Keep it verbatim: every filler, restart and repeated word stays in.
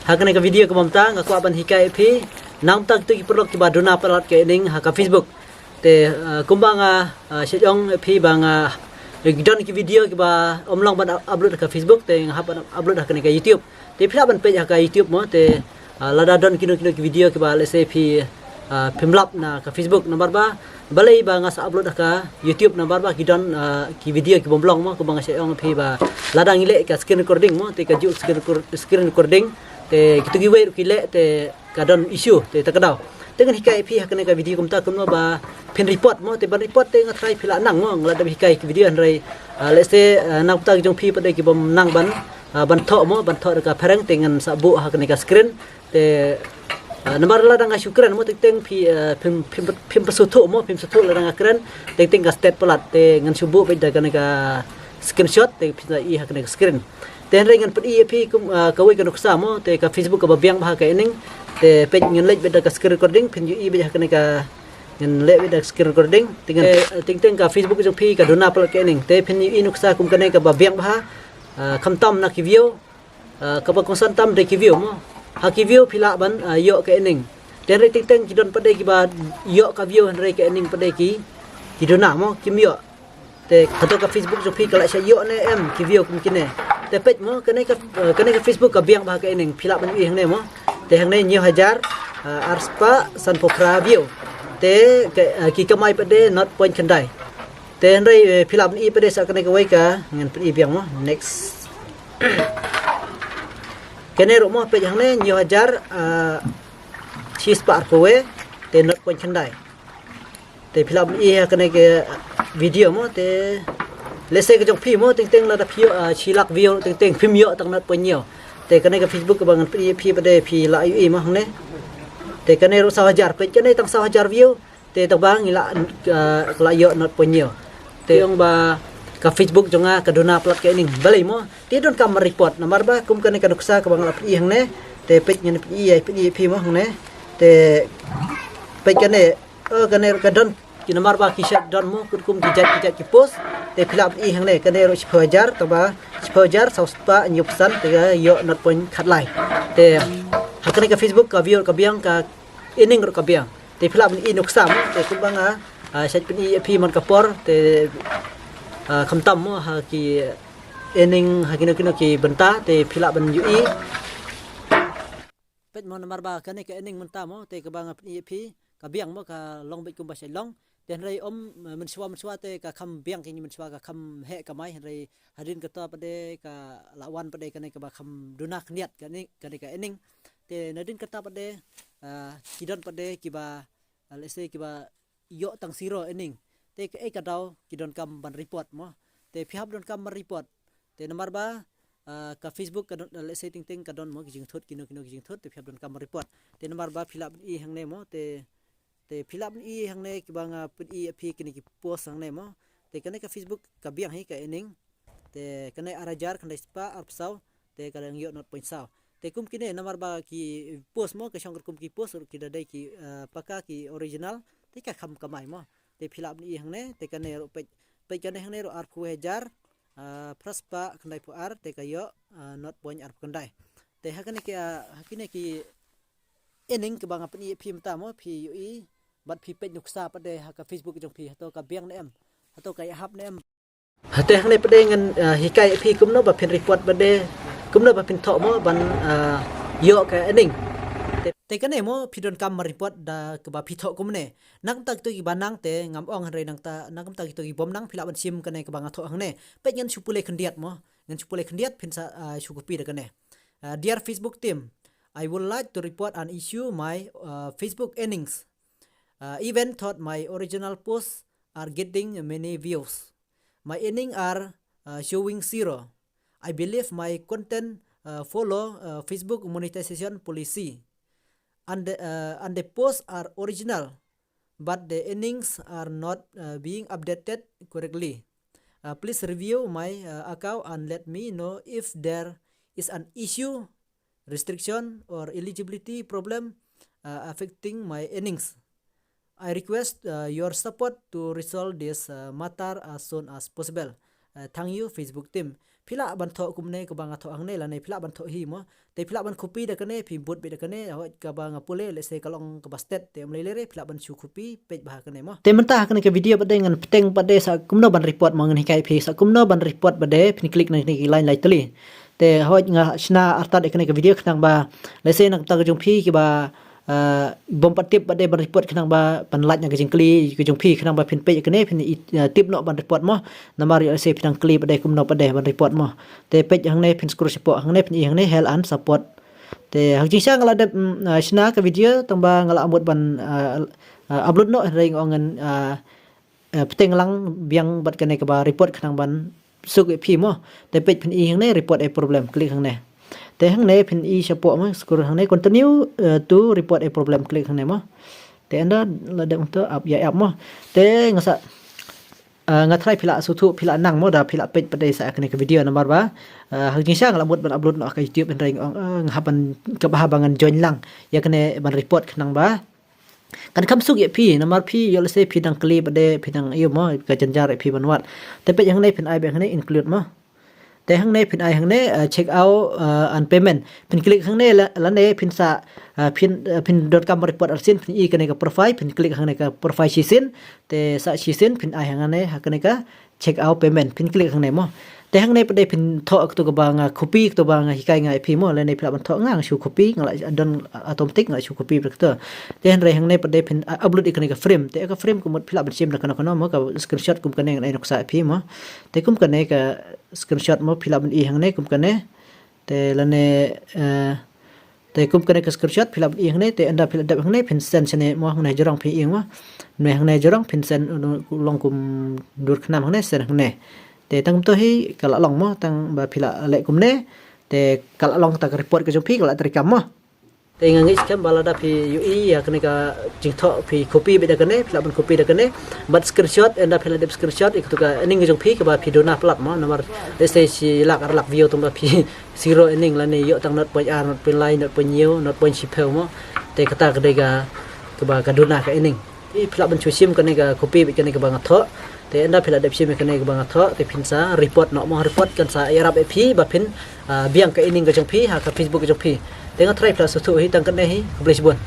Ha kane ka video ka mynta nga kwah ban hikai ïa phi nangta kito ki paralok kiba duna palat ka earning ha ka Facebook. Te uh, kumba nga uh, shait ong ïa phi ba nga don ki video kiba ym long ban upload ha ka Facebook te nga hap ban upload ha kane ka YouTube. Te phi lah ban peit ha ka YouTube mo te uh, lada don kino kino ki video kiba let's say phi uh, phim lap na ka Facebook namar ba balei ba nga sa upload ha ka YouTube namar ba ki don uh, ki video kibym long mo kumba nga shait ong ïa phi ba lada ngi leh ka screen recording mo te ka juk screen, record- screen recording te kito kiwei ruh ki leh te ka don issue te ta ka daw. Te ngan hikai ïa phi ha kane ka video kumta kumno ba phin report mo te ban report te nga try phi lah nang mo nga la dep hikai ki video hynrei uh, let's say uh, nangta ki jong phi pat de kibym nang ban uh, ban thoh mo ban thoh da ka phareng te ngan sa buh ha kane ka screen te uh, namar lada nga shu kren mo te teng phi uh, phim phim phim pynsuhthuh mo phim suhthuh lada nga kren te teng ka stet palat te ngan shu buh beit da kane ka screenshot te phi sa i ha kane ka screen. Te hynrei ngan pyni ïa phi kum uh, kawei ka nuksa mo te ka Facebook kaba biang bha ka earning. Te peit ngan leh beit da ka screen recording phin ïohi beit ha kane ka ngan leh beit da ka screen recording. Te ngan uh, teng teng ka Facebook jong phi ka duna palat ka earning. Te phin ïohi nuksa kum kane kaba biang bha uh, khamtam na ki view uh, kaba kongsan tam de ki view mo. Ha ki view phi lah ban uh, ïoh ka earning. Te hynrei teng teng ki don pat de kiba ïoh ka view hynrei ka earning pat de ki ki duna mo kim ïoh. Te hato ka Facebook jong phi ka la shah ïoh ne em ki view kum kine. Te peit mo kane ka uh, kane ka Facebook ka biang bha ka earning phi lah ban ïohi hangne mo. Te hangne hynñiew hajar uh, ar spah sanphew phra view. Te ka, uh, ki kamai pat de not point khyndai. Te hynrei uh, phi lah ban ïohi pat de sa kane kawei ka ngan pyni biang mo next. Kane ruh mo peit hangne hynñiew hajar uh, shi spah arphew wei te not point khyndai. Te phi lah ban ïohi ha kane ka video mo te let's say ka jong phi mo teng teng lada phi ïoh uh, shi lak view teng teng phim ïoh tang not point hynñiew. Te kane ka Facebook kaba ngan pyni ïa phi pat de phi lah ïohi mo hangne. Te kane ruh saw hajar peit kane tang saw hajar view. Te tang ba ngi lah uh, ka lah ïoh not point hynñiew. Te ong ba ka Facebook jong nga ka duna palat ka earning balei mo. Te donkam ban report namar ba kum kane ka nuksa kaba nga la pyni hangne. Te peit ngan pyni ïa pyni ïa phi mo hangne. Te peit kane oh kane ruh ka don ki namar ba ki shait don mo kum kum ki jait ki jait ki post. Te phi lah pyni hangne kane ruh shiphew hajar tang ba shiphew hajar saw spah hynñiew phew san te ka ïoh not point khatlai. Te ha kane ka Facebook ka view ka biang ka earning ruh ka biang. Te phi lah ban ïohi nuksa mo te kumba nga uh, shait pyni ïa phi man ka por te uh, khamtam mo ha ki earning ha kino kino ki bynta te phi lah ban ïohi. Peit mo namar ba kane ka earning mynta mo te kaba nga pyni ïa phi ka biang mo ka long beit kumba shait long. Te hynrei ym uh, mynshuwa mynshuwa te ka kham biang kine mynshuwa ka kham heh kamai hynrei hadien kata pat de ka la wan pat de kane kaba kham duna khyndiat kane kane ka earning. Te nadien kata pat de uh, ki don pat de kiba uh, let's say kiba ïoh tang zero earning. Te kaei ka daw ki donkam ban report mo. Te phi hap donkam ban report. Te namar ba uh, ka Facebook ka don uh, let's say teng teng ka don mo ki jingthut kino kino ki jingthut te phi hap donkam ban report. Te namar ba phi lah ban ïohi hangne mo te te phi lah ban ïohi hangne kiba nga pyni ïa phi kine ki post hangne mo. Te kane ka Facebook ka biang hi ka earning. Te kane ar hajar khyndai spah arphew saw te ka dang ïoh not point saw. Te kum kine namar ba ki post mo ka shong kum ki post ruh ki da dei ki uh, paka ki original te ka kham kamai mo. Te phi lah ban ïohi hangne te kane ruh peit peit kane hangne ruh arphew hajar uh, phra spah khyndai phew ar te ka ïoh uh, not point arphew khyndai. Te ha kane ki uh, ha kine ki earning kaba nga pyni ïa phi mynta mo phi ïohi bad phi peit nuksa pat de ha ka Facebook jong phi hato ka biang ne em hato ka ïahap ne em. Te hangne pat de ngan uh, hikai ïa phi kumno ba phin report pat de kumno ba phin thoh mo ban uh, ïoh ka earning. Te, te kane mo phi donkam ban report da kaba phi thoh kumne. Na ka bynta kito kiba nang te ngam ong hynrei nangta na ka bynta kito kibym nang phi lah ban shim kane kaba nga thoh hangne. Peit ngan shu pule khyndiat mo. Ngan shu pule khyndiat phin sa uh, shu copy da kane. Uh, dear Facebook team, I would like to report an issue my uh, Facebook earnings. Uh, even though my original posts are getting many views, my earnings are uh, showing zero. I believe my content uh, follow uh, Facebook monetization policy, and the, uh, and the posts are original, but the earnings are not uh, being updated correctly. Uh, please review my uh, account and let me know if there is an issue, restriction, or eligibility problem uh, affecting my earnings. I request uh, your support to resolve this uh, matter as soon as possible. Thank you Facebook team. Phi lah ban thoh kumne kaba nga thoh hangne lane phi lah ban thoh hi mo. Te phi lah ban copy da kane, phi bud beit da kane, hooid kaba nga pule, let's say ka long kaba stet, te ym lei lei re, phi lah ban shu copy, peit bha kane mo. Te mynta ha kane ka video pat de ngan bteng pat de sa kumno ban report mo, ngan hikai phi sa kumno ban report pat de, phin click na kane ka line lai tylli. Te hooid nga shna artat ïa kane ka video khnang ba, let's say na ka bynta ka jong phi kiba, ah, bym pat tip pat de ban report khnang ba, ban lait na ka jingkylli ka jong phi khnang ba phin peit ïa kane, phin i, ah, tip noh ban report mo. Namar ïa let's say phi dang kylli pat de kumno pat de ban report mo. Te peit hangne phin scroll shapoh hangne phin i hangne help and support. Te ha ka jingshisha nga la dep, mm, ah, shna ka video tang ba nga la mut ban, ah, ah, upload noh hynrei nga ong ngan, ah, ah, bteng lang biang bad kane kaba report khnang ban suk ïa phi mo. Te peit phin i hangne report a problem, click hangne. Te hangne phin i shapoh mo, scroll hangne continue, ah, to report a problem, click hangne mo. Te ynda la dep hangto ap ïa ap mo. Te nga sa, ah, nga tharai phi lah sngewthuh, phi lah nang mo da phi lah peit pat de sa kane ka video namar ba, ah, ha ka jingshisha nga la mut ban upload noh ha ka YouTube hynrei nga ong, ah, nga hap ban kaba hap ban ngan join lang ïa kane ban report khnang ba kan kham suk ïa phi namar phi ïoh let's say phi dang kylli pat de phi dang ïoh mo ka jynjar ïa phi ban wad. Te peit hangne phin ai beit hangne include mo. Te hangne phin ai hangne, ah, check out, ah, and payment. Phin click hangne la, lane phin sa, ah, phin, ah, phin donkam report arsien phin i kane ka profile, phin click hangne ka profile shisien. Te sa shisien phin ai hangne ha kane ka check out payment, phin click hangne mo. Te hangne pat de phin thoh kato kaba nga copy, kato ba nga hikai nga ïa phi mo, lane phi lah ban thoh nga, nga shu copy, nga la don automatic nga shu copy pat kato. Te hynrei hangne pat de phin, ah, upload ïa kane ka frame. Te ka frame ka mut phi lah ban shim da kano kano mo, ka screenshot kum kane ngan ai nuksa ïa phi mo. Te kum kane ka screenshot mo phi lah ban i hangne kum kane. Te lane, eh, te kum kane ka screenshot phi lah ban i hangne, te ynda phi lah dep hangne phin send shane mo hangne jrong phi i mo. Hangne hangne jrong phin send, uh, long kum dur khnam hangne send hangne. Te tang kumto hi ka la long mo, tang ba phi lah leh kumne. Te ka la long ta ka report ka jong phi ka la treikam mo. Te nga ngeit skhem ba lada phi ïohi ïa kane ka jingthoh phi copy beit da kane, phi lah ban copy da kane. Bad screenshot, ynda phi lah dep screenshot ïa kato ka earning ka jong phi kaba phi duna palat mo, namar let's say shi lak ar lak view tang ba phi zero earning lane ïoh tang not point ar, not point lai, not point hynñiew, not point shiphew mo. Te kata ka dei ka, kaba ka duna ka earning. Te phi lah ban shu shim kane ka copy beit kane kaba nga thoh. Te ynda phi lah dep shim ïa kane kaba nga thoh, te phin sa report noh mo, report kan sa ïarap ïa phi ba phin, ah, biang ka earning ka jong phi ha ka Facebook ka jong phi. Te nga tharai phi lah sngewthuh hi tang katne hi, khublei shibun.